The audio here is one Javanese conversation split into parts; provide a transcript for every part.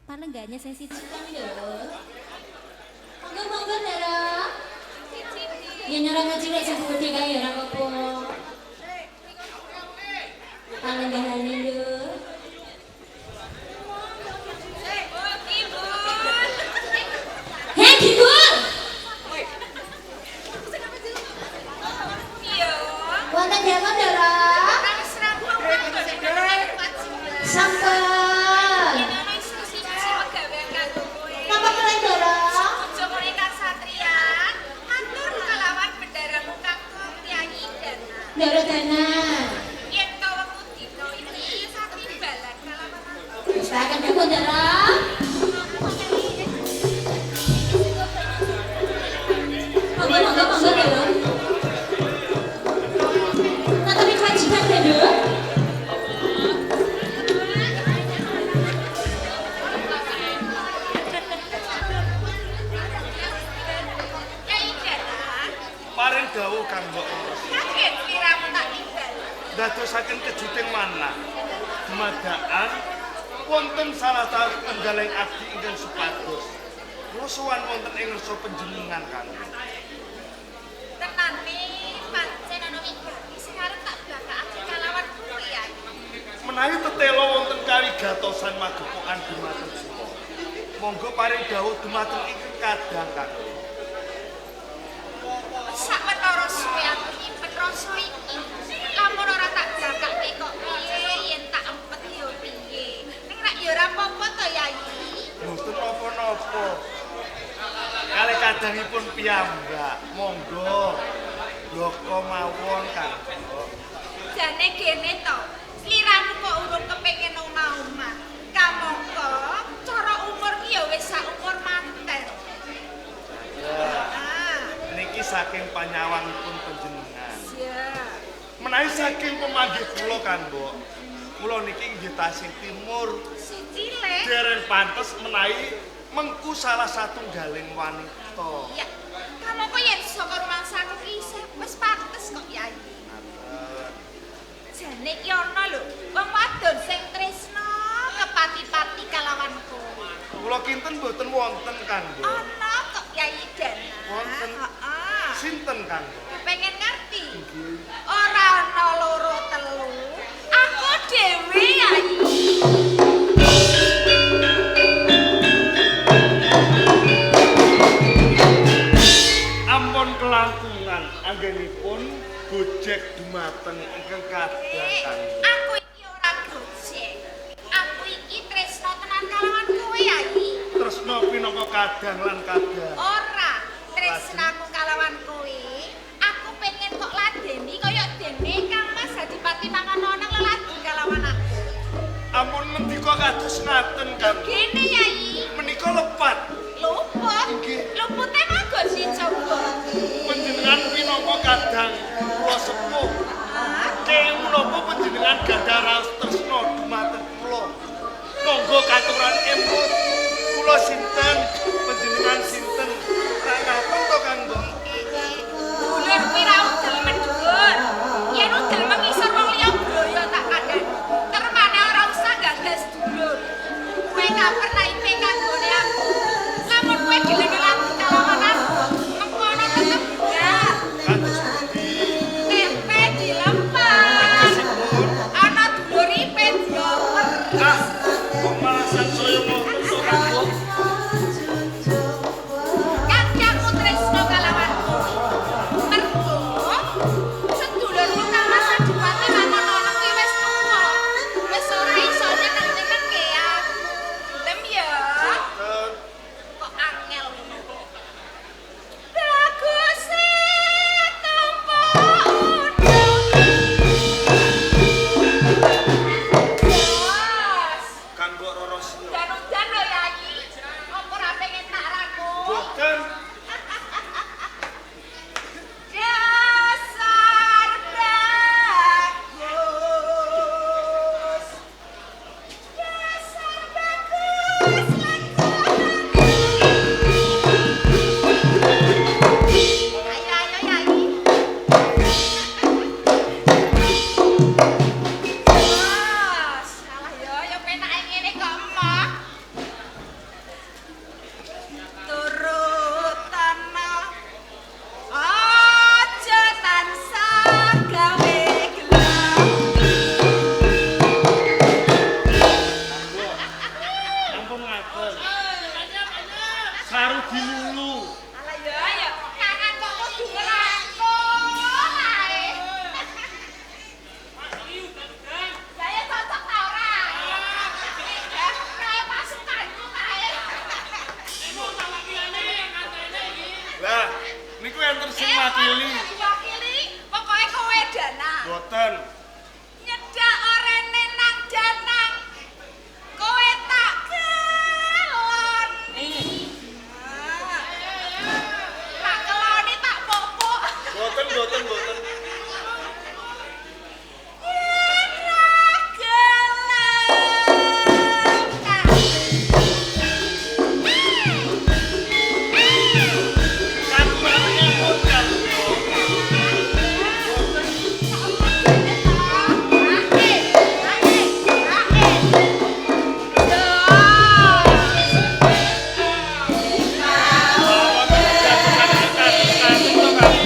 Palenggahane sing siji kan lho. Monggo monggo Ndara. Ya nyora cilik sing gedhe kae ya ora apa-apa. Palenggahane lho. Hei, Gibul. Wonten dhewe Ndara. Sampun. Napa kalian Ndara? Ndara Dana. Wis tak kandha Ndara. Monggo monggo monggo Ndara. Natapi kewajiban Ndara. Paring dawuh kanggo dadosaken kejuting manah dumadaan wonten salah satunggaling abdi ingkang supados kula sowan wonten ing ngarsa panjenengan kang. Tenane pancen ana wigati sing arep tak blakakake kalawan kuwi ya. Menawi tetela wonten kawigatosan magepokan dumateng kula, monggo paring dawuh dumateng ingkang kadang kang. Sawetara suwe aku nyimpen rasa iki. Lamun ora tak blakake kok piye yen tak empet yo piye. Ning rak yo ora apa-apa to Yai. Mboten napa-napa. Kalih kadangipun piyambak, monggo bloko mawon kang. Jane gene to, sliramu kok urung kepengin omah-omah. Kamangka cara umur ki ya wis sak umur manten. Ya. Niki saking panyawangipun panjenengan. Iya. Menawi saking pemanggih kula kan, Mbok. Kula niki nggih tasih timur. Si cilik. Dereng pantes menawi mengku salah satunggaling wanita. Iya. Kamangka yen saka rumangsaku ki wis pantes kok Yai. Jane ki ana lho, wong wadon sing tresna kepati-pati kalawan kowe. Kula kinten mboten wonten kan, Mbok. Ana kok Yai Dana. Wonten. Heeh. Sinten kan? Kepengen ngerti? Nggih. Ora ana loro telu. Aku dhewe Yai. Ampun kelangkungan anggenipun gojek dumateng ingkang kadang kang. Aku iki ora gojek. Aku iki tresna tenan kalawan kowe Yai. Tresna pinangka kadang lan kadang. Ora, tresnaku kalawan kowe. Aku pengen kok ladeni kaya dene Kang Mas Adipati Manganonang leladi kalawan aku. Ampun ngendika kados ngaten Kang. Gene Yai. Menika lepat. Luput. Nggih. Lupute manggo dicoba. Panjenengan pinangka kadang kula sepuh. Keng menapa panjenengan gadah raos tresna dumateng kula? Monggo katuran emut. Kula sinten, panjenengan sinten? Ra ngaten to Kang Mbok? Dulur kuwi ra udel mendhuwur. Yen udel mengisor wong liya broyo tak kandhani. Termane ora usah gagas dulur. Kowe kaper naipe kanggone aku. Lamun kowe gelem lagi kalawan aku, mengkono tetep ya. Kados pundi? Tempe dilempar. Tegesipun Ana dulur ipe dioper. ah kok malah sansaya ngoten to Kang Mbok? Kanthi aku tresna kalawan kowe. Mergo sedulurmu Kang Mas Adipati Mangono kuwi wis tuwa. Wis ora iso nyeneng-nyenengke aku. Gelem ya? Boten. Kok angel ngono. Bagus tampa undang. Bos. Kang Mbok Roro Siyo. Dan Diwakili. Diwakili, pokoke kowe Danang. Boten. Nyedak orene nang Danang. Kowe tak keloni. Tak keloni tak popok. Boten, boten, boten. Yen ra gelem Katuran emut kanggo. Wonten jatuh kados ngaten to kanggo.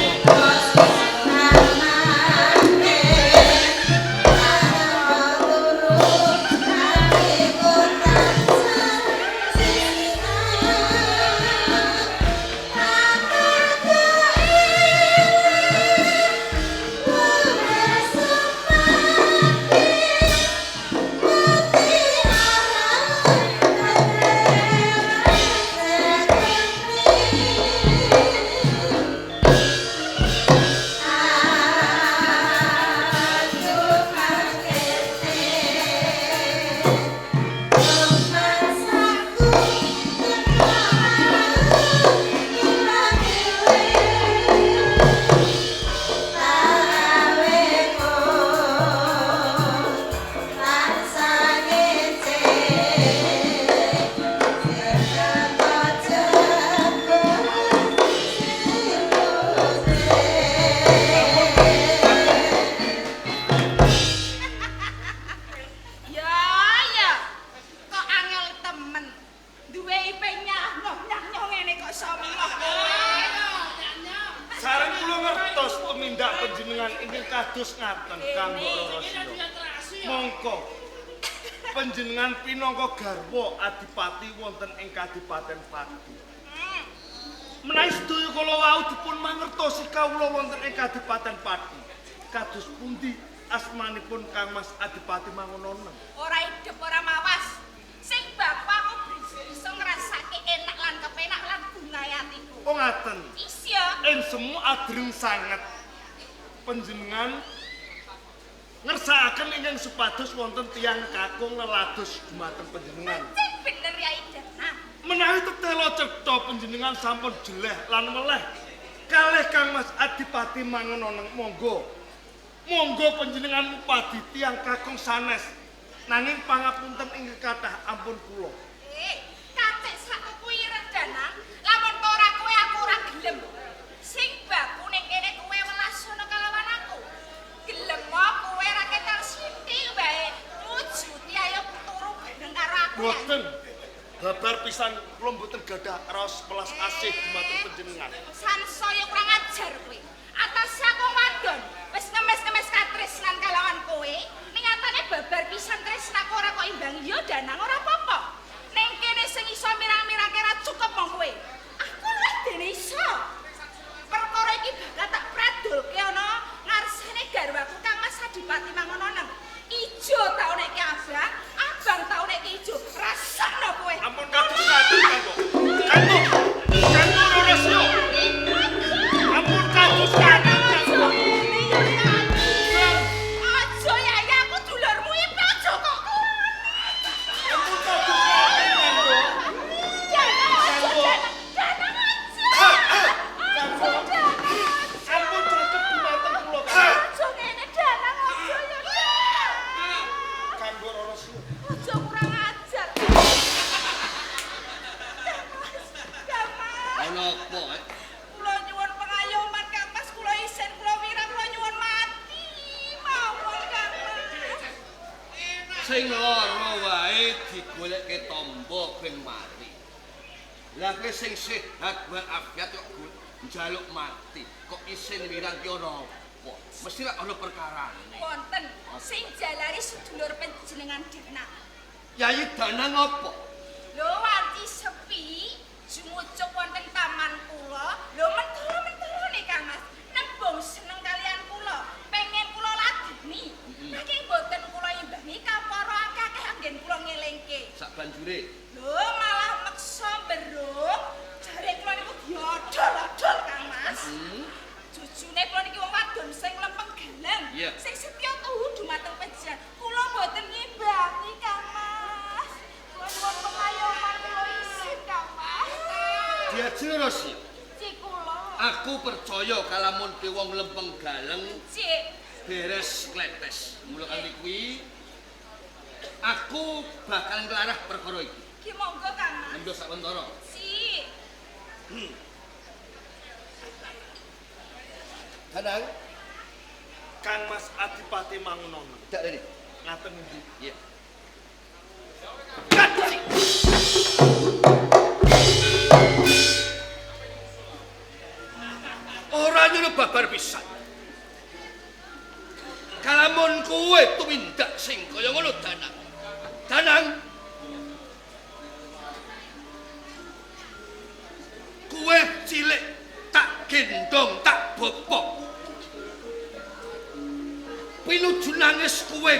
Ya ya. Kok angel temen. Duwe IP nyah-nyoh ngene kok iso moh kowe. Sareng kula ngertos tumindak panjenengan ingkang kados ngaten kanggo Rarasya. Mongko panjenengan pinangka garwa adipati wonten ing Kadipaten Pati. Menawi sedaya kala wau dipun mangertosi kawula wonten ing Kadipaten Pati. Kados pundi asmanipun Kang Mas Adipati Mangunana? Ora idep ora mawas. Sing bapak aku bisa ngrasake enak lan kepenak lan bungahe atiku. Oh ngaten. Isya. Ing semu adreng sanget panjenengan ngersakaken ingkang supados wonten tiyang kakung lelados dumateng panjenengan. Sing bener ya Idana. Menawi tetela cetha panjenengan sampun jeleh lan weleh kalih Kang Mas Adipati Mangunana, monggo. Monggo panjenengan mupadi tiyang kakung sanes. Nanging pangapunten ingkang kathah ampun kula. Kacek sakku kuwi Danang. Lamun ora kowe aku ora gelem. Sing baku ning kene kowe welas ana kalawan aku. Gelem kowe ra ketal sithik wae. Wujuti ayo turu bareng karo aku. Mboten. Babar pisan kula mboten gadah raos welas asih dumateng panjenengan. Sansaya kurang ajar kowe. Atase aku wadon wis ngemes-ngemes katresnan kalawan kowe. Ning atane babar pisan tresnaku ora kok imbangi ya Danang ora apa-apa. Ning kene sing iso mirang-mirangke ra cukup mong kowe. Aku luwih dene iso. Perkara iki bakal tak pradulke ana ngarsane garwaku Kang Mas Adipati Mangunana. Ijo tau nek ki abang, abang tau nek ki ijo. Rasakno kowe. Ampun kados ngaten kanggo. Kanggo. Kanggo Rarasya. Ampun kados ngaten kanggo. Aja ya ya aku dulurmu iki aja kok. Ampun kados ngaten kanggo. Jangan aja. Kanggo. Ampun cakep dumateng kula kanggo. Aja ngene Danang aja ya. Kanggo Rarasya. Aja kurang ajar. Ana apa? Kula nyuwun pengayoman Kang Mas, kula isin, kula wirang, kula nyuwun mati mawon Kang Mas. Sing lara wae digolekke tamba ben mati. Lah kowe sing sehat walafiat kok njaluk mati, kok isin wirang ki ana apa? Mesti lak ana perkarane. Wonten sing jalari sedulur panjenengan Danang. Yayi Danang apa? Lho wanci sepi jumucuk wonten taman kula. Lho mentolo-mentolone Kang Mas, nembung seneng kalian kula, pengen kula ladeni. Nanging mboten kula imbangi kapara akeh-akeh anggen kula ngelingke. Sak banjure. Lho malah meksa mberuk, jare kula niku diodol-odol Kang Mas. Jujune kula niki wong wadon sing lempeng gelem, sing setya tuhu dumateng panjenengan. Kula mboten ngimbangi, Kang Mas. Kula nyuwun pengayoman, kula isin, Kang Mas. Diajeng Rosya. Cik kula. Aku percaya kalamun ki wong lempeng galeng Cik beres kletes. Mula kanthi kuwi aku bakal nglarah perkara iki. Ki monggo, Kang Mas. Nendo sawentara. Cik. Danang, Kang Mas Adipati Mangunono. Dak rene. Ngaten nggih. Iya. Kaci. Ora nyuruh babar pisan. Kalamun kowe tumindak sing kaya ngono Danang. Danang. Kowe cilik tak gendong, tak bopok. Pinuju nangis kowe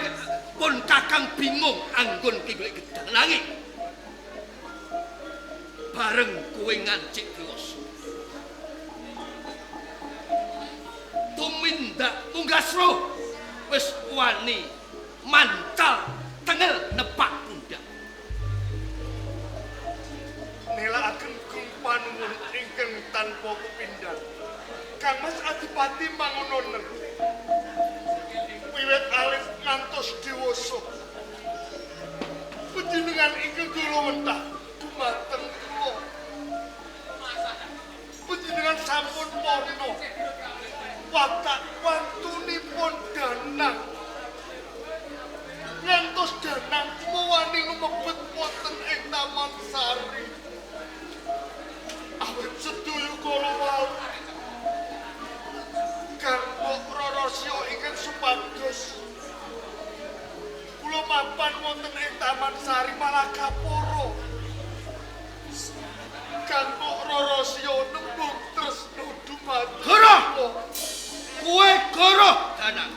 pun kakang bingung anggon ki golek gedang nanging. Bareng kowe ngancik dewasa. Tumindak munggasro wis wani mancal tengel nepak pundak. Nelakaken gung panuwun ingkang tanpa pepindhan. Kang Mas Adipati Mangunono. Wiwit alit ngantos dewasa. Panjenengan ingkang kula wentah dumateng kula. Panjenengan sampun warna watak wantunipun Danang. Ngantos Danang wani lumebet wonten ing Taman Sari. Awit sedaya kala wau Kang Mbok Rarasya ingkang supados kula mapan wonten ing Taman Sari malah kaporo. Kang Mbok Rarasya nembung tresno dumateng Goroh! Kowe goroh Danang.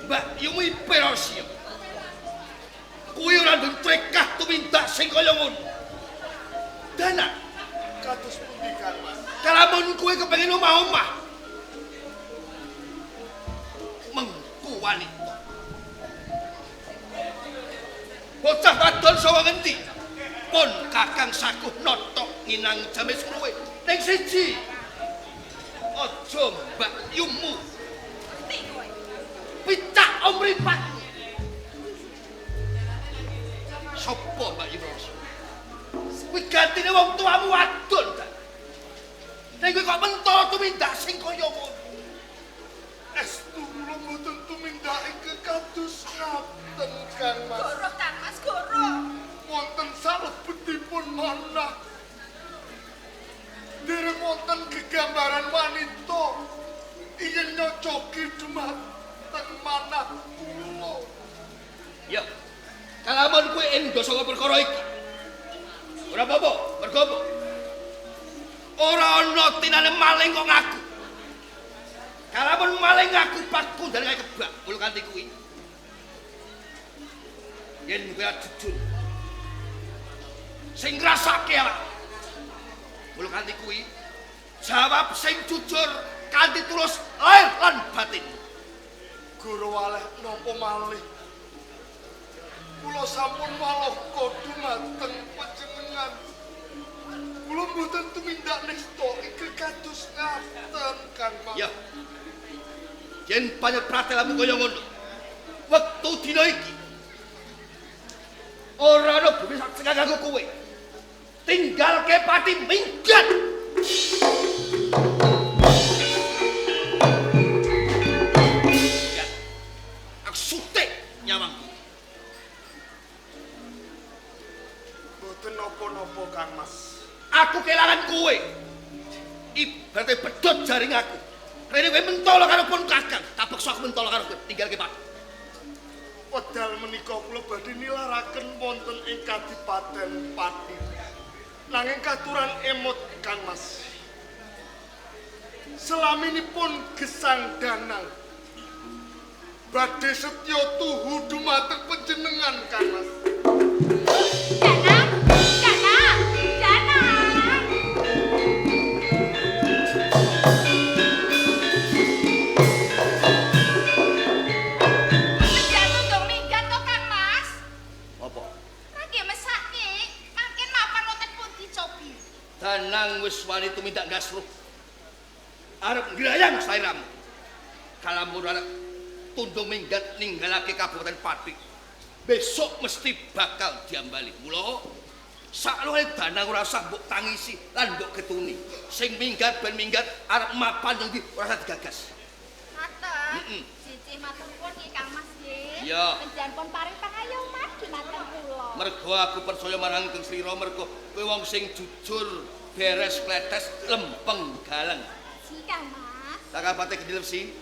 Mbak Yumi Perosya. Kowe ora duwe trekah tumindak sing kaya ngono. Danang, kados pundi Kang Mas? Kalamun kowe kepengin omah-omah. Mengku wanita. Bocah wadon saka ngendi? Pun kakang sakuh notok nginang jamis kruwe. Ning siji. Aja Mbak Yumu. Ngerti kowe. Picak omripat. Sopo Mbak Yu Rasa? Kuwi gantine wong tuamu wadon ta. Ning kowe kok mentol tumindak sing kaya ngono. Estu kula mboten tumindak ingkang kados ngaten Kang Mas. Goroh Kang Mas, goroh. Wonten salebetipun manah. Dereng wonten gegambaran wanita ingkang nyocoki dumateng manah kula. Ya. Kalamun kowe endo saka perkara iki. Ora apa-apa, mergo apa? Ora ana tinane maling kok ngaku. Kalamun maling ngaku paku dalane kebak mulu kanthi kuwi. Yen kowe jujur. Sing ngrasake awak. Mulu kanthi kuwi jawab sing jujur kanthi tulus lahir lan batin. Guru waleh napa malih? Kula sampun malaka dumateng panjenengan. Kula mboten tumindak nista ingkang kados ngaten Kang Mas. Ya. Yen pancen pratelamu kaya ngono. Wektu dina iki ora ana bumi sak sing kanggo kowe. Tinggalke pati minggat. Minggat. Aku sutik nyawangku. Mboten napa-napa Kang Mas. Aku kelangan kowe. Ibarate pedhot jaring aku. Rene kowe mentolo karo pun kakang, tak peksa aku mentolo karo kowe, tinggalke pati. Wedal menika kula badhe nilaraken wonten ing Kadipaten Pati. Nanging katuran emot Kang Mas. Selaminipun gesang Danang badhe setya tuhu dumateng panjenengan Kang Mas. Danang, Danang, Danang. Danang wis wani tumindak gasruh. Arep ngrayang sliramu. Kalamun arep tundung minggat ninggalake Kabupaten Pati. Besok mesti bakal diambali. Mula sakluwih Danang ora usah mbok tangisi lan mbok ketuni. Sing minggat ben minggat arep mapan nang ndi ora usah digagas. Ngaten. Heeh. Siji matur nuwun nggih Kang Mas nggih. Iya. Panjenengan pun paring pangayoman dumateng kula. Mergo aku percaya marang Kang Slira mergo kowe wong sing jujur, beres kletes, lempeng galeng. Si Kang Mas. Kakang Patih Kendil Wesi,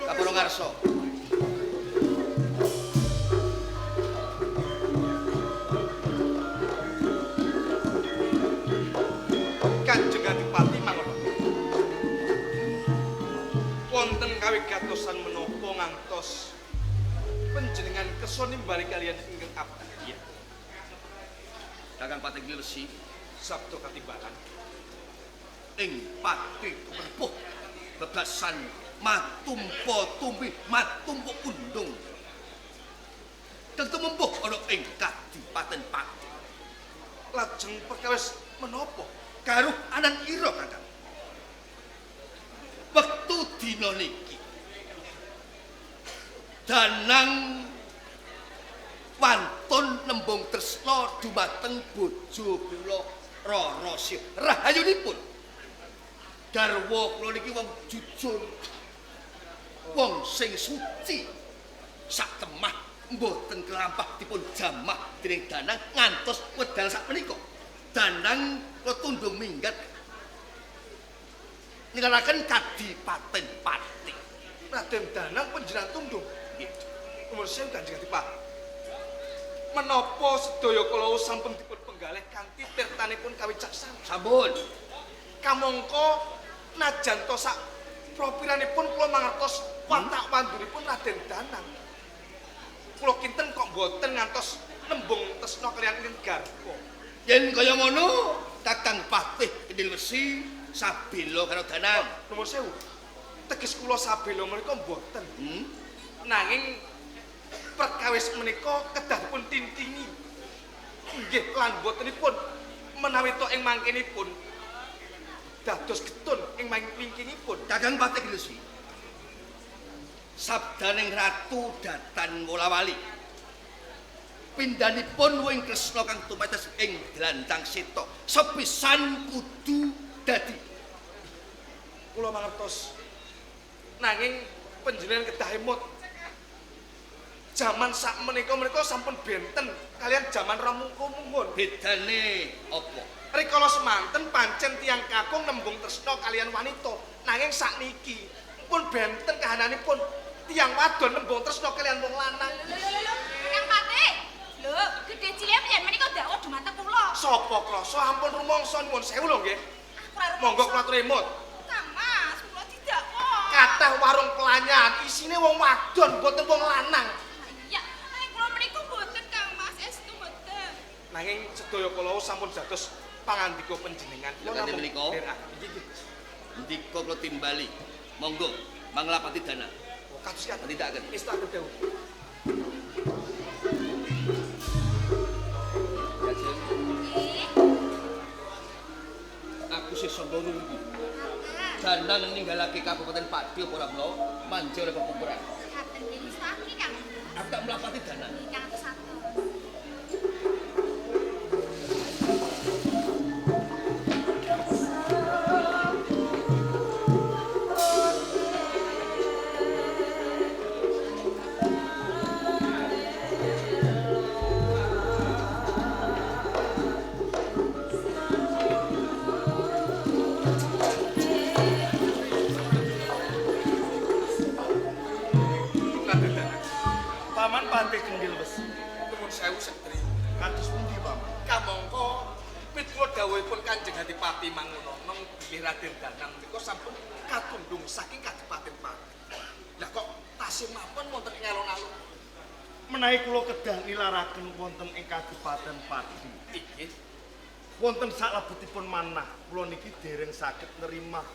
Kapura Ngarsa. Kanjeng Adipati mangono. Wonten kawigatosan menapa ngantos panjenengan kersa nimbali kalian ingkang abdi. Kakang Patih Kendil Wesi, Sabda katimbalan. Ing pati tumempuh bebasan matumpa tumpi matumpa undung. Kang tumempuh ana ing Kadipaten Pati. Lajeng perkawis menapa? Karuh anan ira Kakang. Wektu dina niki Danang wantun nembung tresna dumateng bojo kula Rara Siya. Rahayunipun garwa kula niki wong jujur, wong sing suci, sak temah mboten kelampah dipun jamah dening Danang ngantos wedal sak menika. Danang kula tundung minggat nilaraken Kadipaten Pati. Raden Danang panjenengan tundung. Nggih. Nuwun sewu Kanjeng Adipati. Menapa sedaya kala sampun dipun penggalih kanthi tirtanipun kawicaksanan? Sampun. Kamangka najan to sak propiranipun kula mangertos watak wandunipun Raden Danang. Kula kinten kok mboten ngantos nembung tresna kaliyan ing garwa. Yen kaya ngono, Kakang Patih Kendil Wesi sabela karo Danang. Nuwun sewu. Teges kula sabela menika mboten. Nanging perkawis menika kedah dipun tintingi. Nggih lan mbotenipun menawi to ing mangkenipun dados getun ing wingkingipun. Kakang Patih Kendil Wesi. Sabdaning Ratu Datan Wolawali. Pindhanipun wing Kresna kang tumetes ing Dlandang Seta sepisan kudu dadi. Kula mangertos. Nanging panjenengan kedah emut. Jaman sak menika menika sampun benten kalian jaman ramungkun. Bedane apa? Rikala semanten pancen tiyang kakung nembung tresna kalian wanita. Nanging sakniki pun benten kahananipun tiyang wadon nembung tresna kalian wong lanang. Lho lho lho, Kang Patih. Lho, gedhe cilik panjenengan menika dakwa dumateng kula. Sapa krasa ampun rumangsa nyuwun sewu lho nggih. Aku ora rumangsa. Monggo kula aturi emut. Kang Mas, kula didakwa. Kathah warung pelanyan isine wong wadon mboten wong lanang. Iya, nanging kula menika mboten Kang Mas, estu mboten. Nanging sedaya kala sampun dados pangandika panjenengan. Lha kanthi menika? Nggih. Ndika kula timbali. Monggo manglapati Danang. Oh, kados kados. Tindakaken. Istakaken dawuh. Jajeng, Nggih. aku sih sangga nunggu. Danang ninggalake Kabupaten Pati apa ora mula manje oleh pepumpuran. Ngaten nggih mestake Kang. Aku tak mlapati Danang. Nggih Kang satu. Raden Danang. Paman Patih Kendil Wesi. Nuwun sewu setri. Kados pundi, Paman? Kamangka mituwa dawuhipun Kanjeng Adipati Mangunono bilih Raden Danang menika sampun katundhung saking Kadipaten Pati. Lah kok tasih mawon wonten ing alun-alun? Menawi kula kedah nilaraken wonten ing Kadipaten Pati. Inggih. Wonten saklebetipun manah kula niki dereng saged nerima.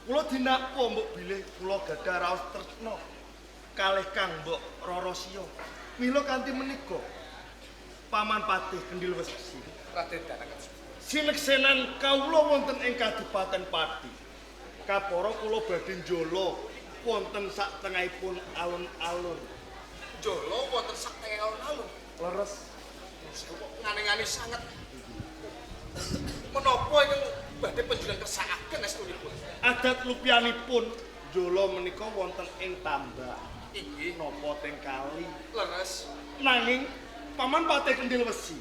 Kula dinakwa mbok bilih kula gadah raos tresna kalih Kang Mbok Rara Siya. Mila kanthi menika Paman Patih Kendil Wesi Raden Danang. Sineksenan kawula wonten ing Kadipaten Pati. Kapara kula badhe njala wonten sak tengahipun alun-alun. Njala wonten sak tengah alun-alun. Leres. Kok ngane-ngane sanget. Menapa ingkang badhe panjenengan kersakaken estunipun? Adat lupianipun njala menika wonten ing tambak. Inggih. Napa teng kali. Leres. Nanging Paman Patih Kendil Wesi,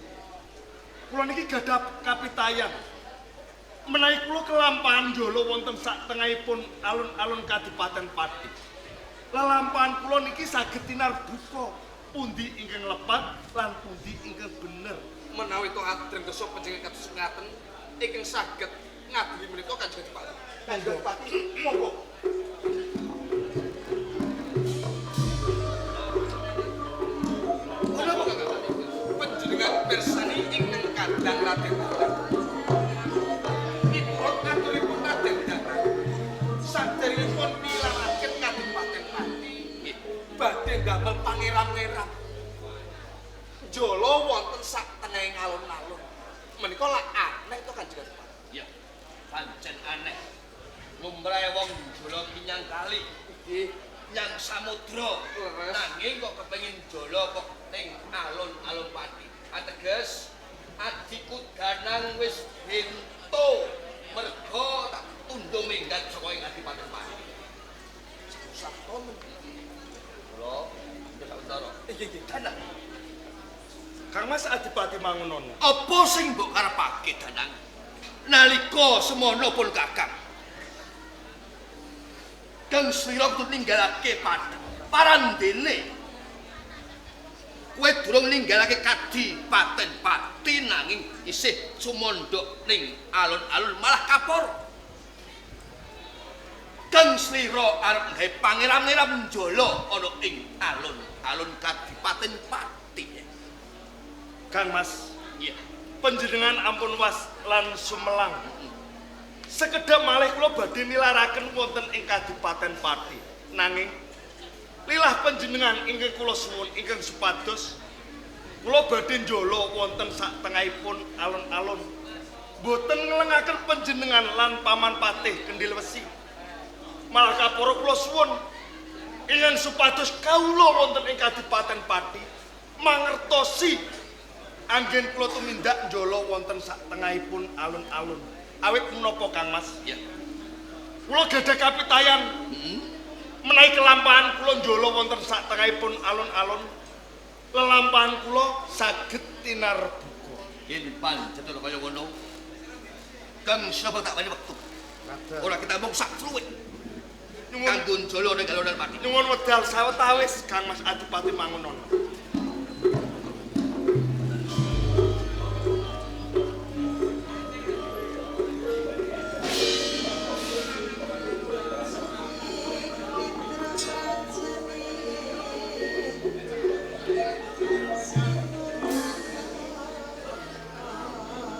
kula niki gadah kapitayan. Menawi kula kelampahan njala wonten sak tengahipun alun-alun Kadipaten Pati. Lelampahan kula niki saged tinarbuka pundi ingkang lepat lan pundi ingkang bener. Menawi to adreng desa panjenengan kados ngaten ingkang saged ngadili menika Kanjeng Adipati. Kanjeng Adipati, monggo. Menapa Kakang? Panjenengan pirsani ingkang kadang Raden Danang. Miturut aturipun Raden Danang, saderengipun milaraken Kadipaten Pati, badhe ndamel pangeram-eram. Njala wonten sak tengahing alun-alun. Menika lak aneh to Kanjeng Adipati. Ya, pancen aneh. Lumrahe wong njala ki nyang kali, Nggih, nyang samudra. Leres. Nanging kok kepengin njala kok ning alun-alun Pati. Ateges adikku Danang wis bento merga tak tundha minggat saka ing Kadipaten Pati. Sakto men. Kula sawetara. Nggih, nggih. Danang, Kang Mas Adipati Mangunono. apa sing mbok karepake Danang? Nalika semono pun Kakang. Kang slira kudu ninggalake parandene. Kowe durung ninggalake Kadipaten Pati nanging isih sumandhak ning alun-alun malah kapor. Kang slira arep gawe pangeran-eram njala ana ing alun-alun Kadipaten Pati. Kang Mas, Iya. panjenengan ampun was lan sumelang. Sekedhap malih kula badhe nilaraken wonten ing Kadipaten Pati. Nanging lilah panjenengan ingkang kula suwun ingkang supados kula badhe njala wonten sak tengahipun alun-alun. Boten nglengaken panjenengan lan Paman Patih Kendil Wesi. Malah kapara kula suwun ingkang supados kawula wonten ing Kadipaten Pati mangertosi anggen kula tumindak njala wonten sak tengahipun alun-alun. Awit menapa Kang Mas? Iya. Kula gadah kapitayan menawi kelampahan kula njala wonten sak tengahipun alun-alun, lelampahan kula saged tinarbuka. Yen pancen ora kaya ngono, Kang sapa tak weni wektu. Ora kita mung sak sluwit Nyuwun kanggo njala ning alun-alun Pati. nyuwun wedal sawetawis Kang Mas Adipati Mangunono.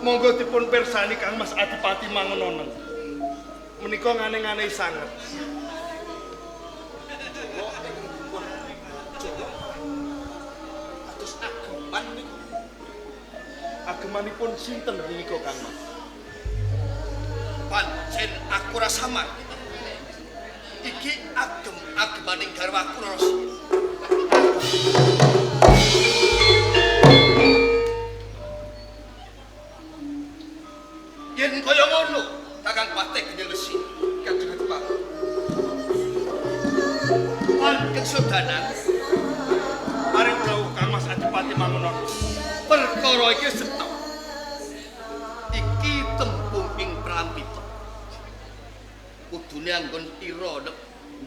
Monggo dipun pirsani Kang Mas Adipati Mangunono. Menika ngane-ngane sanget. Jala ingkang dipun jala kados ageman niku. Agemanipun sinten menika Kang Mas? Pancen aku ora samar. Iki agem-agemaning garwaku Ros. Yen kaya ngono, Kakang Patih Kendil Wesi, Kanjeng Adipati. Pancen Danang, Paring dawuh Kang Mas Adipati Mangunono. perkara iki setok. Iki tembung ing prampita. Kudune anggon ira nek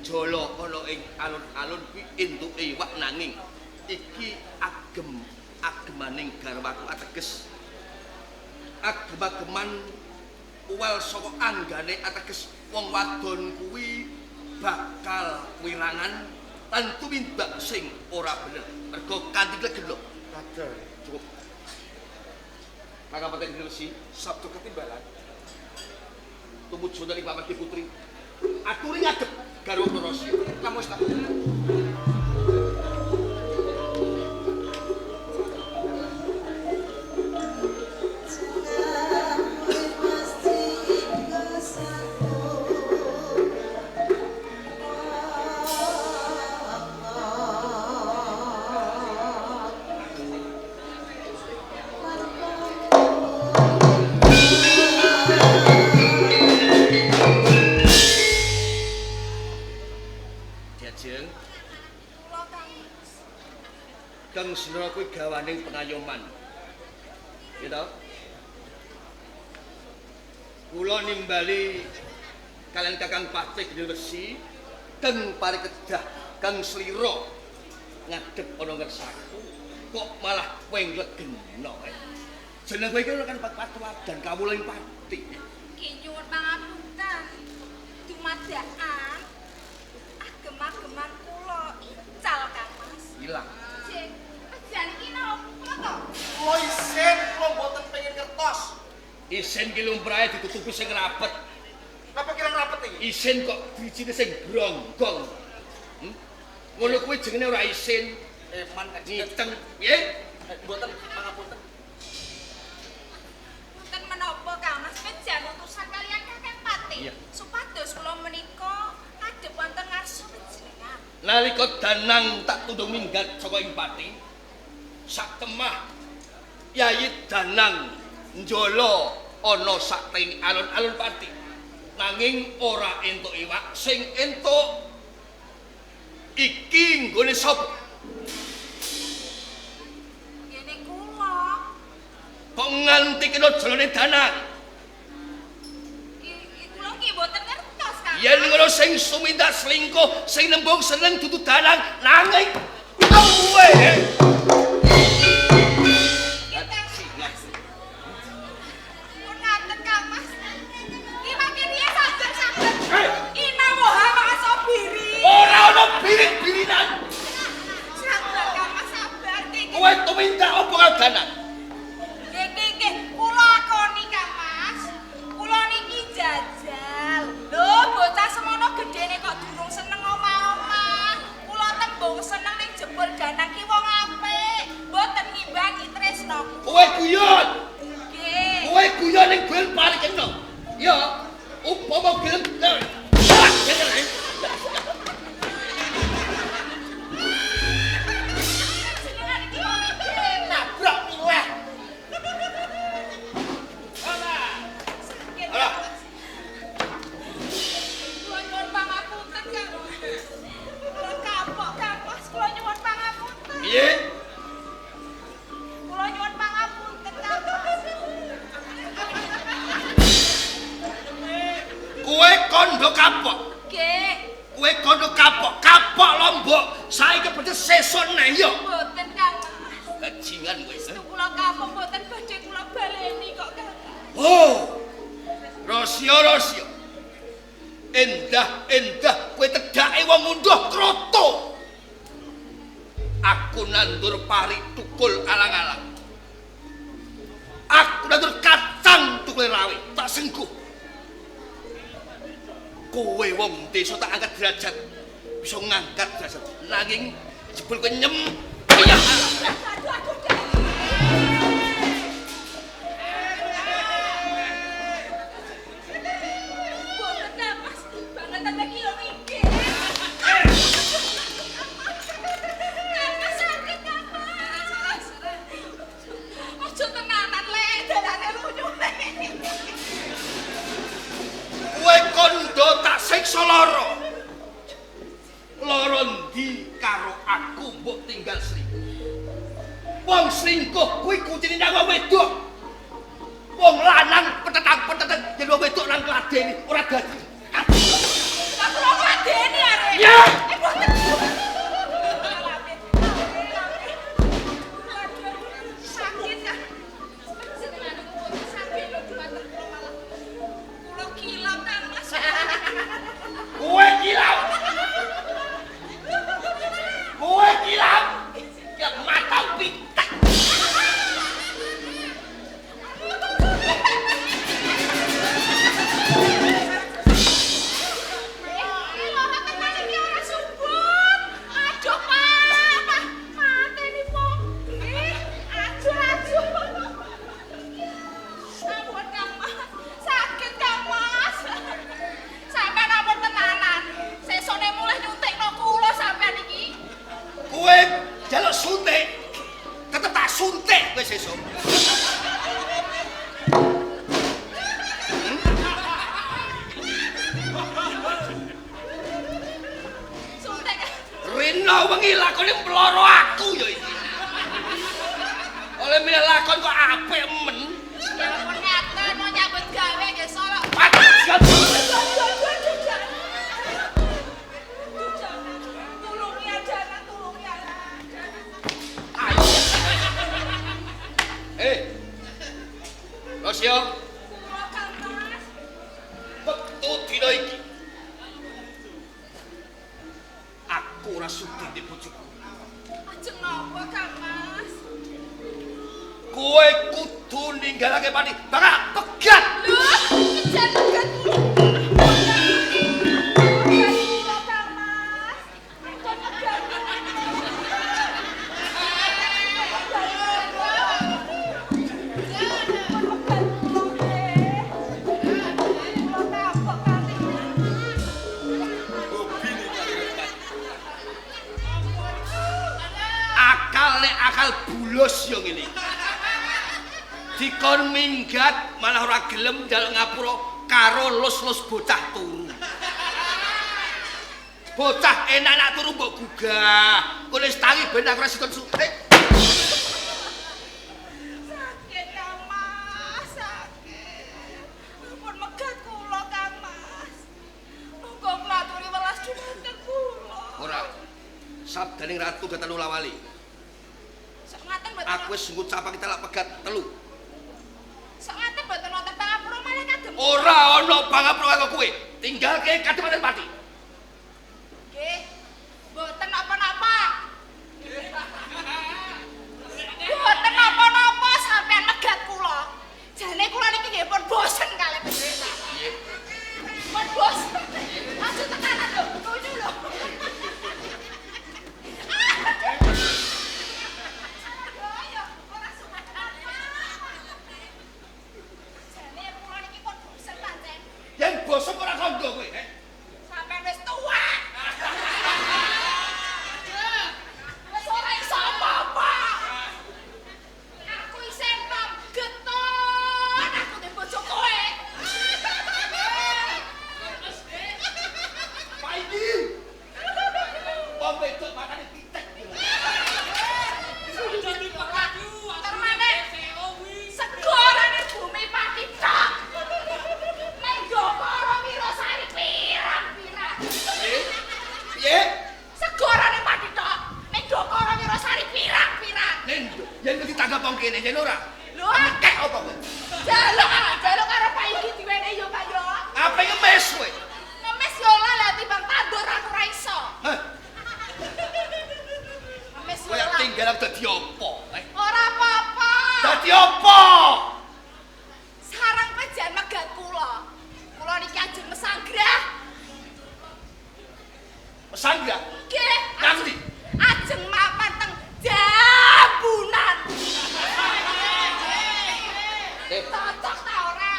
njala ana ing alun-alun kuwi entuke iwak nanging iki agem agemaning garwaku ateges agem-ageman uwal saka anggane ateges wong wadon kuwi bakal wirangan lan tumindak sing ora bener mergo kanthi legelo. Cukup. Kakang Patih Kendil Wesi, Sabtu ketimbalan. Tumuju nang Paman Putri. Aturi ngadep garwa Prarasya. Kamu wis tak. Kang Senra kuwi gawaning pengayoman. Gitu. Kula nimbali kalian Kakang Patih Gendil Wesi kang parikedah kang slira ngadeg ana ngersaku kok malah kowe nglegena. Jeneng kowe iki kan patuwadan kawula ing pati. Nggih nyuwun pangapunten. Dumadakan agem-ageman kula ical Kang Mas. Ilang. Nggih. Jan iki napa to? Kula isin, kula mboten pengen ngertos. Isin ki lumrahe ditutupi sing rapet. Napa kira rapet iki? Isin kok drijine sing bronggong. Ngono kuwi jenenge ora isin. Eman ngiteng. Piye? Mboten pangapunten. Mboten menapa Kang Mas bejan utusan kalian Kakang Patih. Supados kula menika ngadhep wonten ngarsa panjenengan. Nalika Danang tak tundung minggat saka ing pati, sak temah Yayi Danang njala ana sak teng alun-alun pati. Nanging ora entuk iwak, sing entuk iki nggone sapa? Nggene kula. Kok nganti kena jalane Danang? Ki kula nggih mboten ngertos, Kang. Yen ngono sing sumindak selingkuh, sing nembung seneng dudu Danang, nanging kowe. Birin-birinan. Sabar Kang Mas, sabar. Kowe tumindak apa karo Danang? Nggih, nggih, nggih. Kula akoni Kang Mas. Kula niki jajal. Lho, bocah semono gedene kok durung seneng omah-omah. Kula tembung seneng ning jebul Danang ki wong apik. Mboten ngimbangi tresna. Kowe guyon. Nggih. Kowe guyon ning gel parikena. Ya, upama gelem. Endah-endah kowe tedhake wong ngunduh kroto. Aku nandur pari tukul alang-alang. Aku nandur kacang tukul rawe, tak sengguh. Kowe wong desa tak angkat derajat, bisa ngangkat derajat. Nanging jebul kowe nyempiyah. Loro loro ndi karo aku mbok tinggal selingkuh. Wong selingkuh kuwi kuncine nang wong wedok. Wong lanang petetang-petetang yen wong wedok nang ngladeni ora dadi. Lah kula ngladeni arek. Ya. Mboten. Sakit ya. Senengane kula sakit lho dumateng kula malah. Kula kilap Kang Mas. Kowe kilap. Kowe kilap. Ya mata pitak. Loro tenan iki ora subut. Aduh, Pak. Mateni wong. Aduh, aduh. Ampun Kang Mas. Sakit Kang Mas. Sampeyan ampun tenanan. Sesone mulih nyuntikno kula sampeyan iki. Kowe njaluk suntik. Tetep tak suntik kowe sesuk. Suntik. Rino wengi lakone mloro aku ya iki. Kowe milih lakon kok apik men. Ya ampun ngaten mau nyambut gawe nggih solok. Tulungi aja, tulungi aja. Ayo. Eh. Rosyo, Kula Kang Mas. wektu dina iki. Aku ora sudi ndek bojoku. Ajeng napa Kang Mas? Kowe kudu ninggalake pati. Bakal pegat. Lho, kejar pegat kula. Pegat kula Kang Mas. Ampun pegat. Akal nek akal bulus yo ngene. Dikon minggat malah ora gelem njaluk ngapura karo lus-lus bocah turu. Bocah enak-enak turu mbok gugah. Kowe wis tangi ben aku ora sida su. Sakit Kang Mas, sakit. Ampun megat kula Kang Mas. Monggo kula aturi welas dumateng kula. Ora. Sabdaning Ratu Gatan Lawali. Sok ngaten mboten. Aku wis ngucapake talak pegat telu. Sok ngaten mboten wonten pangapura malih kagem. Ora ana pangapura karo kowe. Tinggalke Kadipaten Pati. Nggih. Mboten napa-napa. Mboten napa-napa sampean megat kula. Jane kula niki nggih pun bosen kalih panjenengan. Piye? Pun bosen. Aja tekanan lho, lucu lho. Ayo, ora suka. Jane kula niki pun bosen pancen. Yen bosen ora kandha kowe, eh? Sampeyan wis tuwa. Wis ora iso apa-apa. Aku isih enom geton, aku ndek bojo kowe. Pak iki. Wong wedok makane pitek. Termane segorane bumi Pati tok. Menggokoro Wirosari pirang-pirang. Piye? Segorane Pati tok. Menggokoro Wirosari pirang-pirang. Nen, yen ngerti tanggap wong kene yen ora. Lho, Kek apa kowe? jaluk ah, jaluk karo Pak iki diwenehi yo Pak yo. Apa ngemes kowe? Ngemes yo lah lah timbang tandur aku ora iso. Hah, Ngemes yo kowe lah. tinggal aku dadi apa? Eh? Ora apa-apa. Dadi apa? Sarang pejan megat kula. Kula niki ajeng mesanggrah. Mesanggrah. Nggih. Nang ndi? Ajeng mapan teng Jambunan. Eh, Cocok ta ora?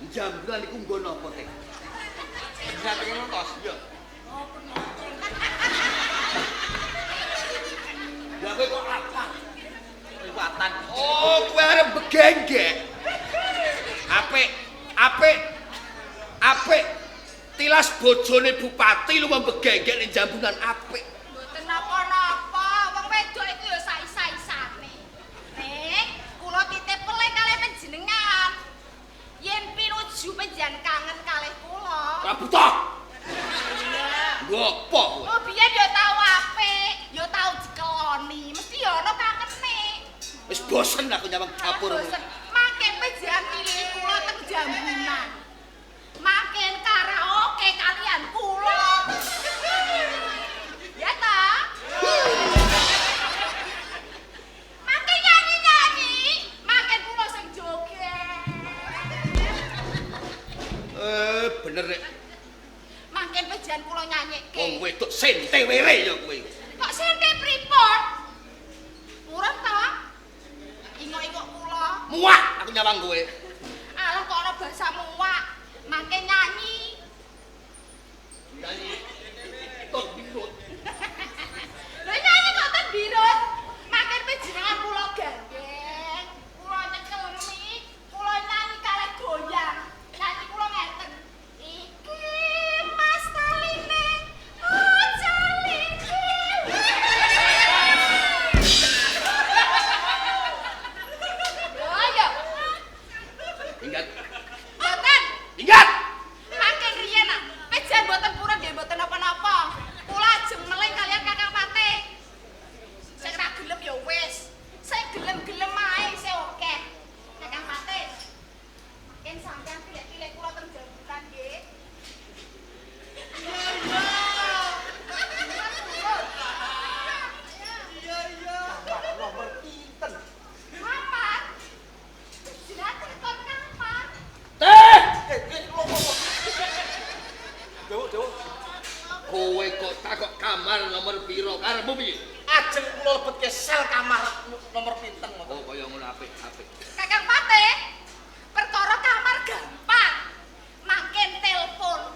jambulan iku nggon apa teh? Jenengan nonton. Iya. Lah kowe kok apa? Liwatan. Oh, kowe arep begenggek. Apik, apik. Apik. Tilas bojone bupati lunga begenggek ning jambunan apik. Mboten napa-napa, wong wedok iku ya sak-isa-isane. Ning kula titip peleng kalih panjenengan. Yen pinuju panjenengan kangen kalih kula. Ora buta. Nggo apa kowe? Oh, biyen ya tau apik, ya tau dikeloni, mesti ya ana kangene. Wis bosen aku nyawang dapur. Bosen. Mangke panjenengan milih kula teng Jambunan. Mangken karaoke kalian kula. Ya ta? Mangke nyanyi-nyanyi, mangke kula sing joget. Eh, bener rek. Mangken panjenengan kula nyanyikke. Wong wedok sente were ya kowe. Kok sente pripun? Purun ta? Ingok-ingok kula. Muak aku nyawang kowe. Alah kok ana basa muak. Mangke nyanyi. Nyanyi. Tot birut. Lho nyanyi kok tot birut. Mangke panjenengan kula gandeng, kula nyekel mic, kula nyanyi kalih goyang. Nyanyi kula ngeten. Iki Mas Taline, oh Taline. kula lebetke sel kamar nomor pinten ngoten. Oh, kaya ngono apik, apik. Kakang Patih, perkara kamar gampang. Mangken telepon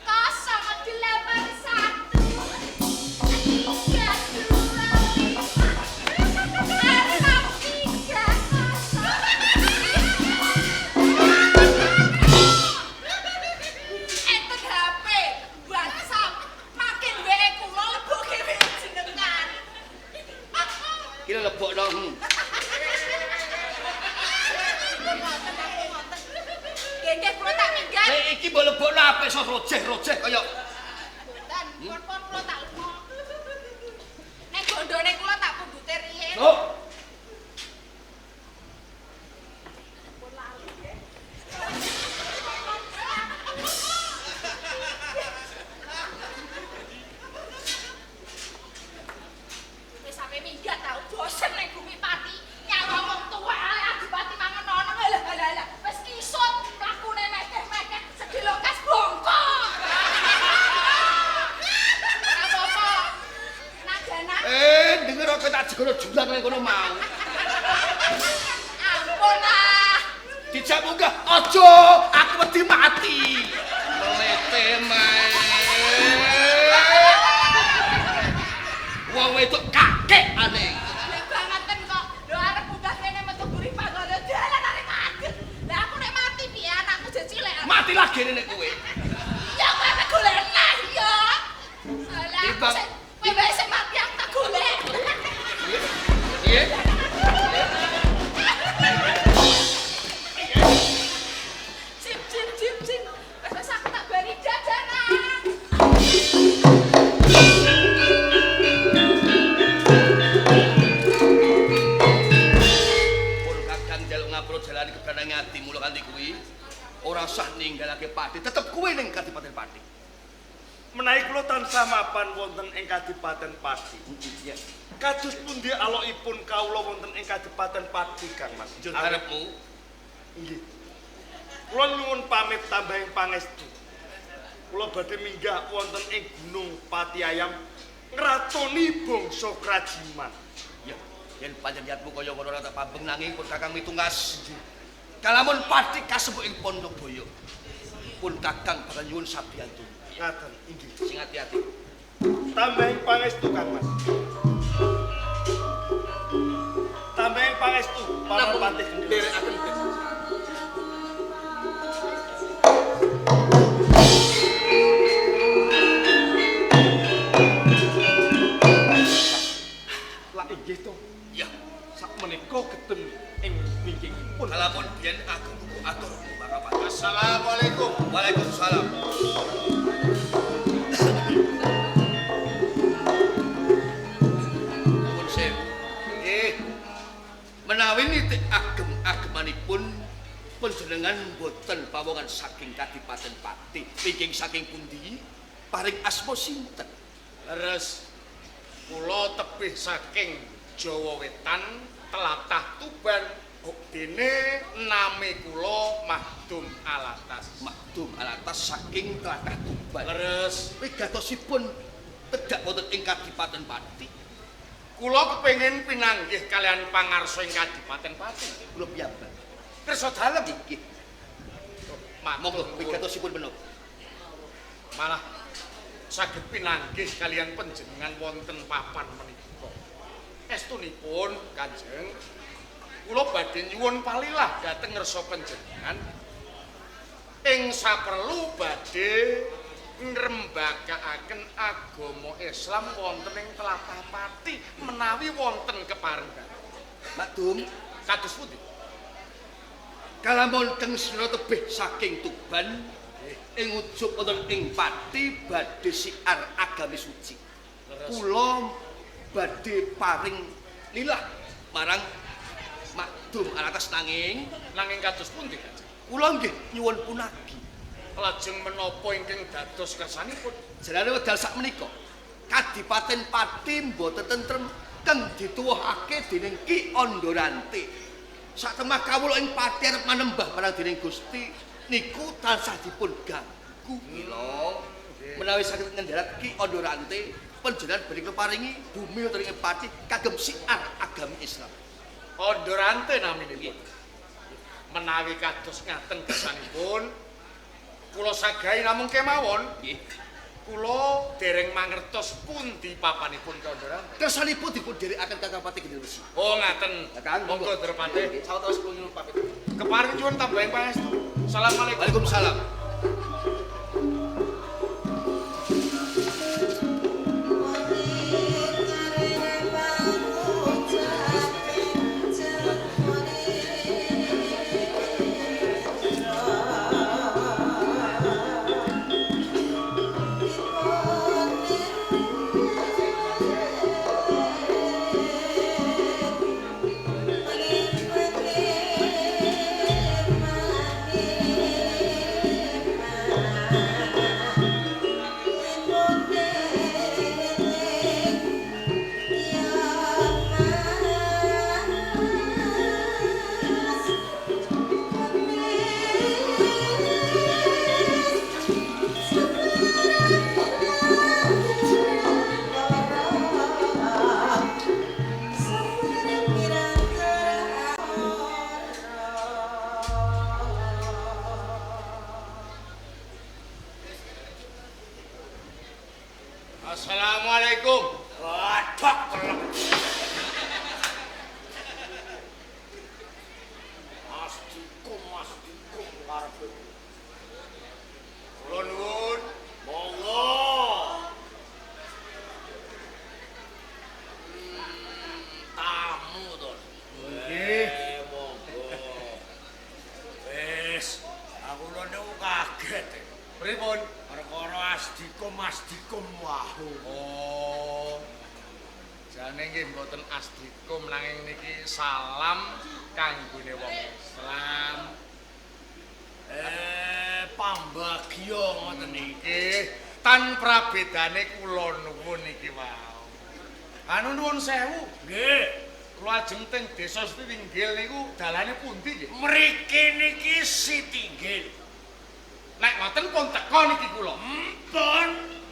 081 325 630. Enten HP, WhatsApp, makin WA kula lebokke WA jenengan. Iki lebokno. Nggih, kula tak minggat. Nek iki mbok lebokno apik iso rojeh-rojeh kaya mboten, pun kula tak lunga. Nek gondone kula tak pundhute riyin. Lho. Pun lali nggih. Wis sampe minggat tau bosen ning bumi pati. Nyawang wong tuwa adipati mangan ono lha lha lha. Wis kisut mlakune mekeh-mekeh sedilokas bongkok. Ora apa-apa. Nadana. Denger kok tak jegono julang nang kono mau. Ampun ah. Dijak munggah, aja, aku wedi mati. Melete mae. Wong wedok kakek aneh. Lah bangaten kok. Lho arep munggah kene metu gurih panggone dalan arep kaget. Lah aku nek mati piye anakku jek cilik. Mati lagi nek kowe. Ya kowe mek golek neh ya. Alah aku sing kowe wae sing mati aku tak golek. Piye? Cip cip cip cip. Wis aku tak bari jajanan. Pun kakang njaluk ngapura jalani kebenang ati mula kanthi kuwi ora usah ninggalake Pati, tetep kuwi ning Kadipaten Pati. Menawi kula tansah mapan wonten ing Kadipaten Pati. Iya. Kados pundi alokipun kawula wonten ing Kadipaten Pati, Kang Mas? Njur karepmu? Nggih. Kula nyuwun pamit tambahing pangestu. Kula badhe minggah wonten ing Gunung Patiayam ngratoni bangsa Krajiman. Ya, yen pancen niatmu kaya ngono ora tak pambeng nanging pun kakang mitungkas. Kalamun Pati kasebut ing Pondobaya. Pun kakang bakal nyuwun sabiyantu. Ngaten, inggih. Sing ati-ati. Tambahing pangestu, Kang Mas. Tambahing pangestu, Paman Patih Gendeng. Nderekaken nggih. Lah inggih to. Ya, sakmenika getun ing wingkingipun. Kalamun biyen aku kudu atur Bapak Patih. Assalamualaikum. Waalaikumsalam. Nuwun sewu. Nggih. Menawi nitik agem-agemanipun panjenengan boten pawongan saking Kadipaten Pati, wingking saking pundi? Paring asma sinten? Leres. Kula tebih saking Jawa Wetan, tlatah Tuban. Dene nami kula Mahdum Alatas. Mahdum Alatas saking tlatah Tuban. Leres. Wigatosipun tedhak wonten ing Kadipaten Pati. Kula kepengin pinanggih kalian pangarsa ing Kadipaten Pati. Kula piyambak. Kersa dalem inggih. Monggo wigatosipun menapa? Malah saged pinanggih kalian panjenengan wonten papan menika. Estunipun Kanjeng, kula badhe nyuwun palilah dhateng ngersa panjenengan ing saperlu badhe ngrembakakaken agama Islam wonten ing tlatah Pati menawi wonten keparenggan. Makdum, kados pundi? Kalamun teng sira tebih saking Tuban ing ujug wonten ing Pati badhe siar agami suci. Kula badhe paring lilah marang Mahdum Alatas nanging kados pundi Kanjeng? Kula nggih nyuwun punagi. Lajeng menapa ingkang dados kersanipun? Jalane wekdal sakmenika Kadipaten Pati mboten tentrem kang dituwuhake dening Ki Andharante. Satemah kawula ing Pati arep manembah marang dening Gusti niku tansah dipun ganggu. Mila menawi saged ngendharat Ki Andharante Panjenengan badhe kula paringi bumi wonten ing Pati kagem siar agami Islam. Ondorante naminipun. Menawi kados ngaten kesanipun kula sagahi namung kemawon. Nggih. Kula dereng mangertos pundi papanipun Ki Ondorante. Kersanipun dipun dherekaken Kakang Patih Gendil Wesi. Oh ngaten. Kakang, monggo Drepate. Sawetawis kula nyuwun pamit. Keparing nyuwun tambahing pangestu. Assalamualaikum. Waalaikumsalam. Assalamualaikum. Waduh, kelep. Masdikum, masdikum karepe. Kula nuwun. Monggo. Tamu to. Nggih. Monggo. Wis, aku lho niku kaget. Pripun? Perkara asdikum asdikum wahu. Oh. Jane nggih mboten asdikum nanging niki salam kanggone wong Islam. Pambagya ngoten niki. Tan prabedane kula nuwun niki wau. Anu nuwun sewu. Nggih. Kula ajeng teng desa Sitinggil niku dalane pundi nggih? Mriki niki Sitinggil. Nek ngoten pun teka niki kula. Pun.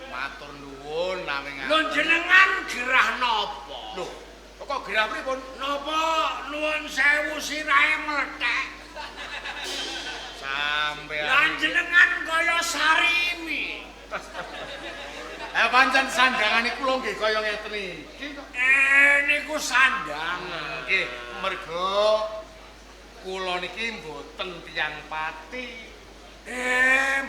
Matur nuwun nawi ngaten. Lho jenengan gerah napa? Lho, kok gerah pripun? Napa nuwun sewu sirahe mlethek? Sampeyan. Lah jenengan kaya sarimi. Pancen sandangane kula nggih kaya ngeten iki kok. Niku sandangan. Nggih, merga kula niki mboten tiyang Pati.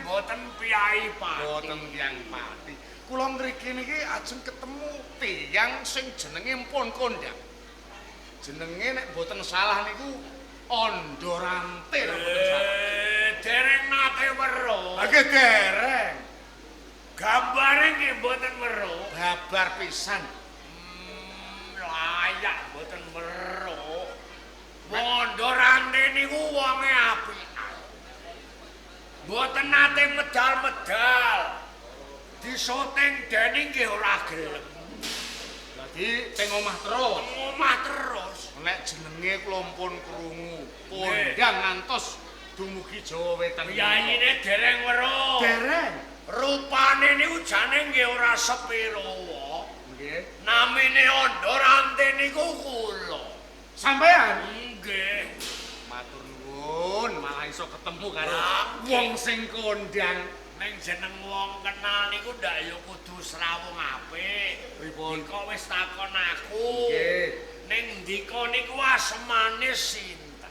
Mboten piyai Pati. Mboten tiyang Pati. Kula mriki niki ajeng ketemu tiyang sing jenenge pun kondang. Jenenge nek mboten salah niku Ondorante nek mboten salah. Dereng nate weruh. Nggih dereng. Gambare nggih mboten weruh. Babar pisan. Layak mboten weruh. Ondorante niku wonge apik. Mboten nate medal-medal. Disoting dene nggih ora gelem. Dadi teng omah terus. Teng omah terus. Nek jenenge kula pun krungu. Kondang ngantos dumugi Jawa Wetan. Piyayine dereng weruh. Dereng. Rupane niku jane nggih ora sepiro. Nggih. Namine Ondorante niku kula. Sampeyan? Nggih. Matur nuwun, malah iso ketemu karo wong sing kondang. Ning jeneng wong kenal niku ndak ya kudu srawung apik. Pripun? Kok wis takon aku. Nggih. Ning ndika niku asmane sinten?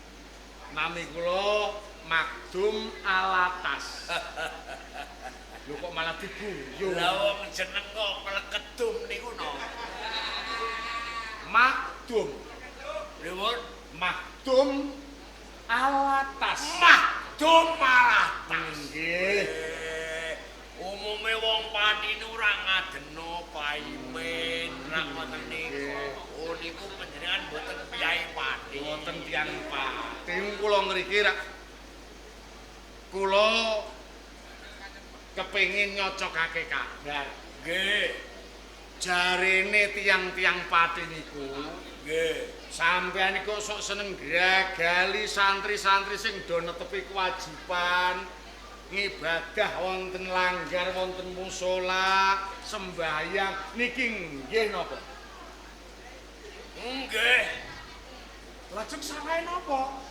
Nami kula Makdum Alatas. Lho kok malah diguyu. Lah wong jeneng kok mlekedum niku napa? Makdum. Pripun? Makdum Alatas. Makdum Alatas. Nggih. Umume wong Pati niku ora ngadeno paimen, ora ngoten niku. Oh niku panjenengan mboten piyai Pati. Mboten tiyang Pati. Kula ngriki rak kula kepengin nyocokake kabar. Nggih. Jarene tiyang-tiyang Pati niku nggih. Sampeyan niku sok seneng gragali santri-santri sing do netepi kewajiban. Ngibadah wonten langgar, wonten musala, sembahyang niki nggih napa? Nggih. Lajeng salahe napa?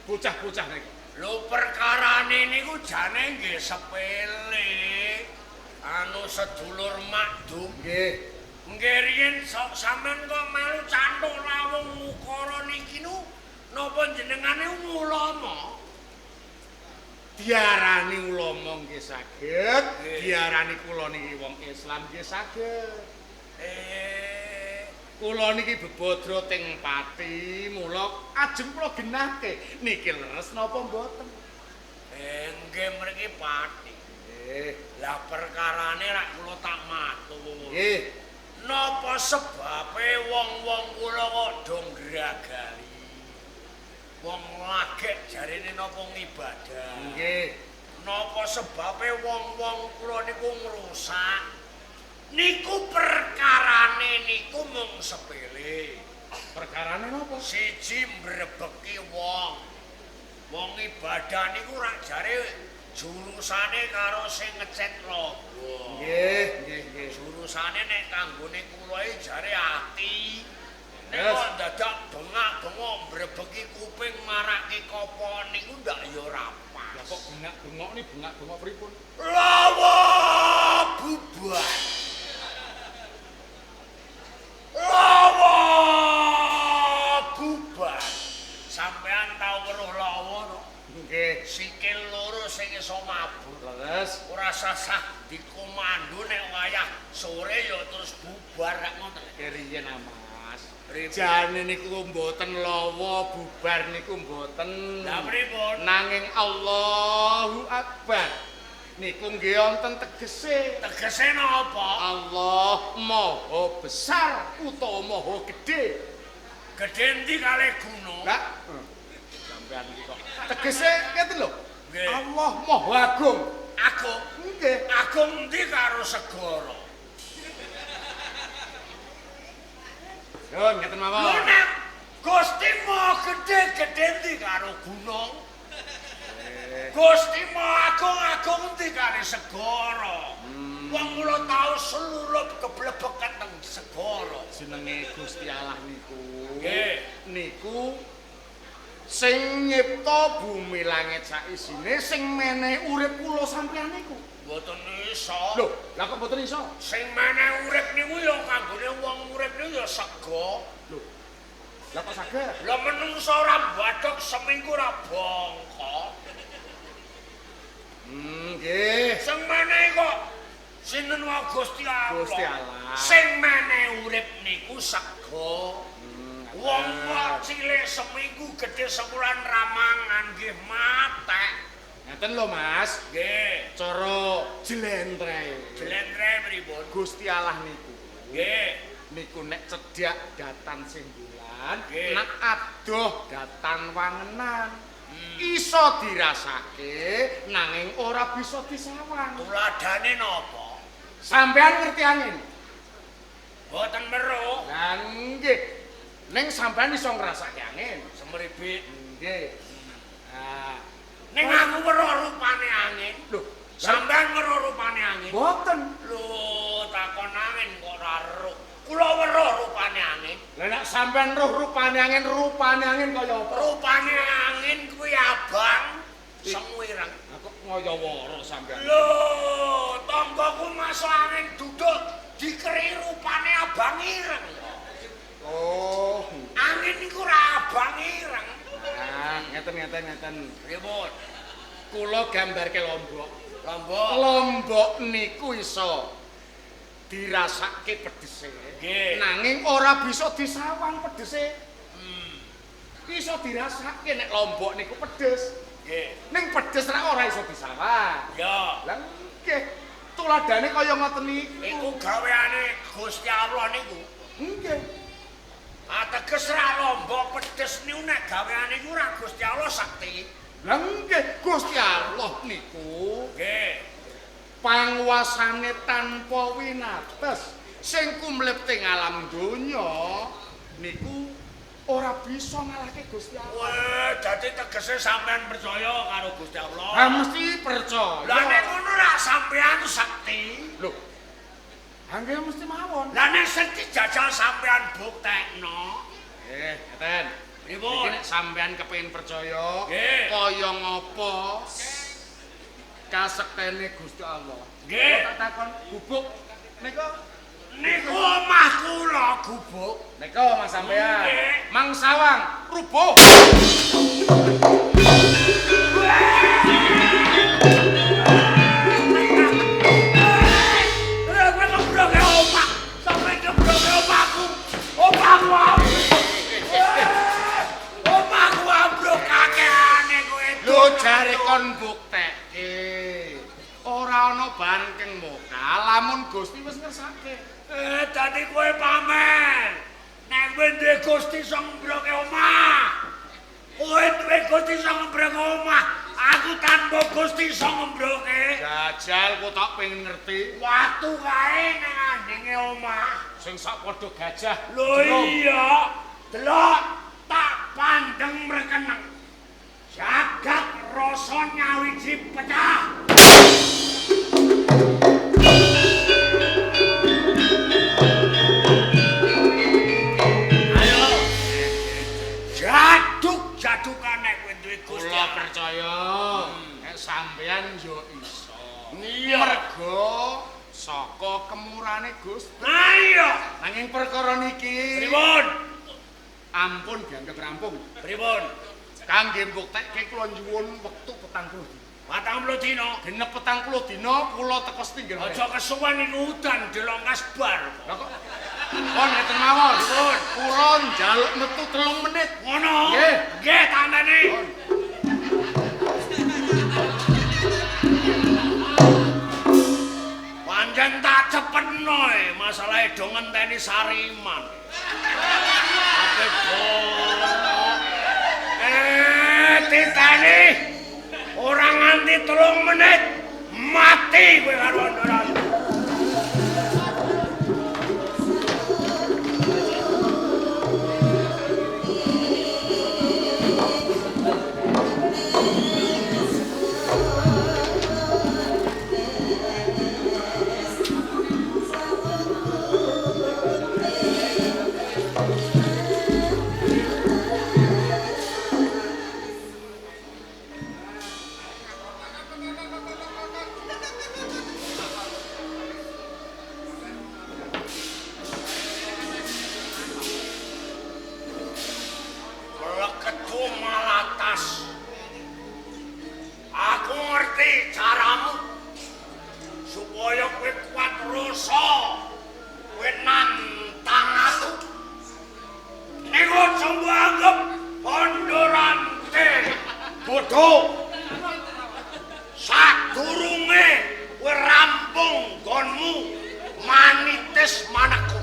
Bocah-bocah niku. Lho perkarane niku jane nggih sepele. Anu sedulur Makdum. Nggih. Nggih riyen sok sampean kok melu cantuk lawung ukara niki nu napa jenengane ulama? Diarani ulama nggih saged, diarani kula niki wong Islam nggih saged. Kula niki bebadra teng Pati, mula ajeng kula genahke niki leres napa mboten? Nggih mriki Pati. Nggih. Lah perkarane rak kula tak matur. Nggih. Napa sebabe wong-wong kula kok do ngragali? Wong lagek jarene napa ngibadah. Nggih. Napa sebabe wong-wong kula niku ngrusak? Niku perkarane niku mung sepele. Perkarane napa? Siji mbrebeki wong. Wong ibadah niku rak jare jurusane karo sing ngecet logo. Nggih, nggih, nggih. Jurusane nek kanggone kula iki jare ati. Nek kok dadak bengak-bengok mbrebeki kuping marake kopo niku ndak ya ora pas. Lah kok bengak-bengok ni bengak-bengok pripun? Lawa bubar. Lawa bubar. Sampean tau weruh lawa no? Nggih. Sikil loro sing iso mabur. Leres. Ora sasah dikomando nek wayah sore ya terus bubar rak ngoten. Riyen Mas. Jane niku mboten lawa bubar niku mboten. Lah pripun? Nanging Allahu Akbar. Niku nggih wonten tegese. Tegese napa? Allah Maha Besar utawa Maha Gedhe. Gedhe endi kalih gunung? Lah sampean iki kok. Tegese ngeten lho. Nggih. Allah Maha Agung. Agung? Nggih. Agung endi karo segara? Yo ngeten mawon. Lho nek Gusti Maha Gedhe, gedhe endi karo gunung? Gusti Maha Agung, agung endi karo segara? Wong kula tau selulup keblebeken teng segara. Jenenge Gusti Allah niku. Nggih. Niku sing nyipta bumi langit saisine, sing menehi urip kula sampeyan niku. Mboten iso. Lho, lah kok mboten iso? Sing menehi urip niku ya kanggone wong urip niku ya sega. Lho. Lah kok saged? Lah menungso ora badhok seminggu ora bongko. Nggih. Sing menehi kok sinten wae Gusti Allah. Gusti Allah. Sing menehi urip niku sega. Wong kok cilik seminggu gedhe sewulan ra mangan nggih matek. Ngeten lho Mas. Nggih. Cara jlentre. Jlentre pripun? Gusti Allah niku. Nggih. Niku nek cedhak datan singgulan, nek adoh datan wangenan. Iso dirasake nanging ora bisa disawang. Tuladane napa? Sampean ngerti angin? Mboten weruh. Lah nggih. Ning sampean iso ngrasake angin. Semribit. Nggih. Nah, ning aku weruh rupane angin. Lho, sampean weruh rupane angin? Mboten. Lho, takon angin kok ora weruh. Kula weruh rupane angin. Lah nek sampean roh rupane angin kaya apa? Rupane angin kuwi abang, semu ireng. Lah kok ngaya woro sampean? Lho, tanggaku masuk angin duduk dikeri rupane abang ireng. Oh, angin niku ora abang ireng. Nah, ngeten. Pripun? Kula gambarke lombok. Lombok. Lombok niku iso dirasake pedese. Nggih. Nanging ora bisa disawang pedese. Iso dirasake nek lombok niku pedes. Nggih. Ning pedes rak ora iso disawang. Ya. Lah nggih. Tuladane kaya ngoten niku. Iku gaweane Gusti Allah niku. Nggih. Ateges ra lombok pedes niku nek gaweane iku ora Gusti Allah sakti. Lah nggih, Gusti Allah niku nggih panguwasane tanpa winates sing kumleb teng alam donya niku ora bisa ngalahke Gusti Allah. Weh, dadi tegese sampean percaya karo Gusti Allah. Ha mesti percaya. Lah nek ngono rak sampean sekti. Lho. Ha nggih mesti mawon. Lah nek sekti jajal sampean buktekno. Nggih, ngeten. Pripun? Iki nek sampean kepengin percaya Nggih. kaya ngapa kasektene Gusti Allah. Nggih. Tak takon gubuk nika Niku omah kula gubuk. nika Mas sampean. Nggih. Mang sawang rubuh. Lah kowe ngebroke omah, sampe ngebroke omahku. Omahku ambruk. Omahku ambruk kakehane kowe. Lho jare kon buktekke. Ora ana bangkeng muka lamun Gusti wis ngersake. Dadi kowe pamer. Nek kowe duwe Gusti iso ngebroke omah. Kowe duwe Gusti iso ngebroke omah. Aku tanpa Gusti iso ngebroke. Jajal ku tak pengen ngerti Watu kae nang andinge omah. sing sak padha gajah. Lho iya, delok tak pandeng mrekeneng. Jagat rasa nyawiji pecah. Ayo. Jaduk-jadukan nek kowe duwe Gusti Kula Allah. percaya nek sampean yo iso. Iya. Mergo saka kemurane Gusti. Nah iya. Nanging perkara niki Pripun? ampun dianggep rampung. Pripun? Kangge mbuktekke kula nyuwun wektu 40 dina. 40 dina. Genep 40 dina kula teko setinggil. Aja kesuwen iku udan delongkas bar. Lah kok pon ngeten mawon. Pripun? Kula njaluk metu 3 menit. Ngono? Nggih. Nggih, tandane. Pancen tak cepetno e, masalahe do ngenteni Sariman. Ape bono. Titeni. Ora nganti 3 menit mati kowe karo Andorra. Mleketu malatas. Aku ngerti caramu supaya kowe kuat rasa. Kowe nantang aku. Ning aja mbok anggep Bondorante bodho. Sadurunge kowe rampung nggonmu manitis manekku.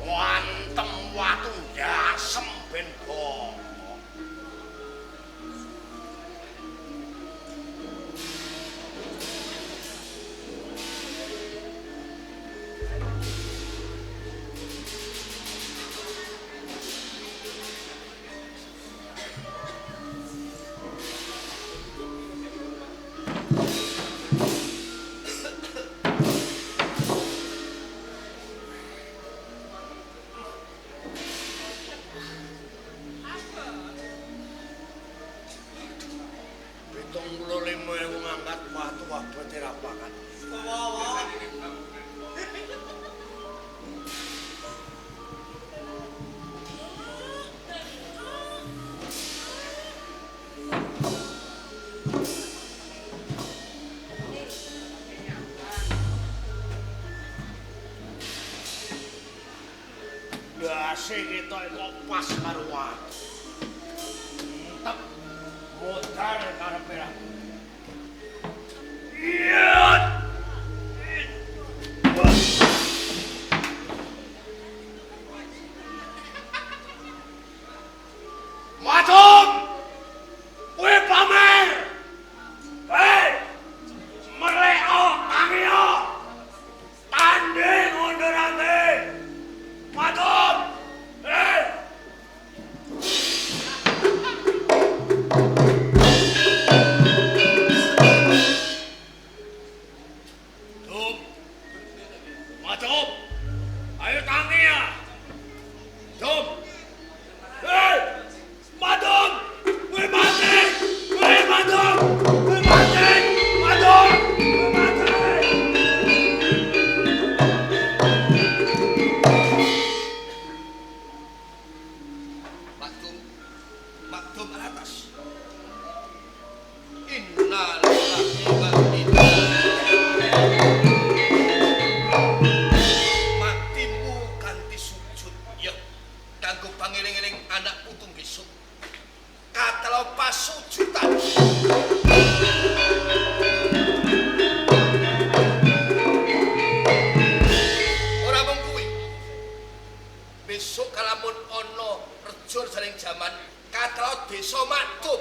Wantem watu ndasem ben bongko. Ngangkat watu abote ra pakat. Ndase ketok kok pas karo watu. Entep modar karepe ra. Iya. Macam, kowe pamer. Hei, merleko tangio. Tanding undurane. Macam, hei. ngiling-ngiling anak putu besok. Katelo pasujudan. Ora mung kuwi. Besok kalamun ana rejo saling jaman katelo desa Madum.